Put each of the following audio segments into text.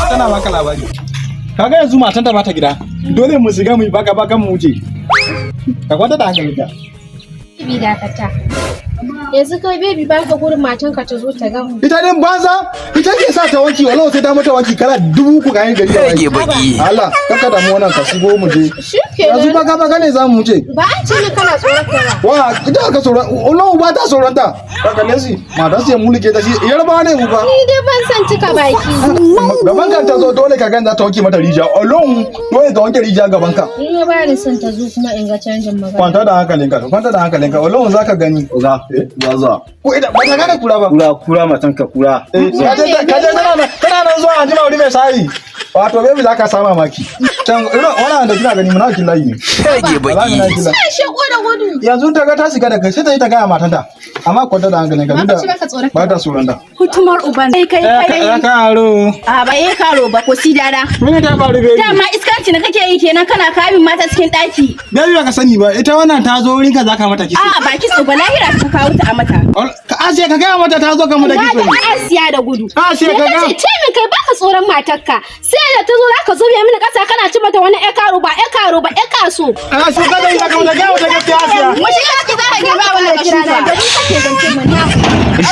Tana baka labari. Kaga yanzu matan ta bata gida. Dole mu shiga mu yi baka baka mu wuce. Ka kwanta da hankalinka. Baby, dakata. Yanzu kai baby, baka gurin matanka ta zo ta gamu. Ita din banza, ita ke sa ta wanki, wallahi sai ta mata wanki kala 3000 kayan gari da Rage wanki. baki. Allah, kaka damu, wannan ka shigo mu je. Shikenan. Yanzu baka baka ne za mu wuce. Ba an ce min kana tsoron ka ba. Wa ita ka tsoron wallahi ba ta tsoron ta. Ka kalle shi, matan sai mulke ta, shi Yarbawa ne mu ba. Ni dai ban san cika baki. Gaban ka ta zo, dole ka gan za ta wanke mata rijiya. Alone dole ta wanke rijiya gaban ka. Ni ba ni son ta zo kuma in ga canjin magana. Kwanta da hankalinka, kwanta da hankalinka. Alone za ka gani. Oga, zuwa zuwa. Ko ita ba ta gane kura ba. Kura, kura, matanka kura. Eh, ka je tana nan zuwa anjima wuri mai shayi. Wato baby, za ka samu mamaki. Can irin wannan da kina gani munafikin layi ne. Rage Wallahi baki. munafikin layi. Sai sheko da gudu. Yanzu ta ga ta shiga da kai, sai ta yi ta gaya matanta. Amma kwanta da hankalinka duk Ba ka ce baka da tsoron ba ta tsoron ta. Hutumar uban. Kai kai kai. Karo. A ba eh karo ba ko si dada. Mene ta faru, baby? Dama iskanci da kake yi kenan, kana kamin mata cikin daki. Baby, baka sani ba, ita wannan ta zo wurinka za ka mata kitso. A ba kitso ba, lahira ka kawo ta a mata. Ka Asiya, ka gaya mata ta zo ka mata Na kitso. ga Asiya da gudu. Asiya, ka Me ga. kace ce min kai baka tsoron matarka? Sai da ta zo zaka zube mini kasa kana ci mata wani ƴar karo ba, ƴar karo ba, ƴar kaso. Asiya, ka zai ka mata, gaya mata gaskiya, Asiya. Mu shiga ciki, za ka girma abin da ka shuka. Da ni kake zance mana.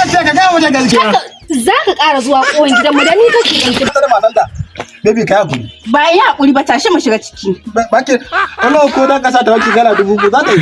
Asiya, ka gaya mata gaskiya. Za ka ƙara zuwa ƙowan gidanmu, da ni kake zance. Ta da matanta. Baby, ka hakuri. Ba yi hakuri ba, tashi mu shiga ciki. Ba ke. Wallahi ko dan kasa ta wanki kala 3000 za ta yi.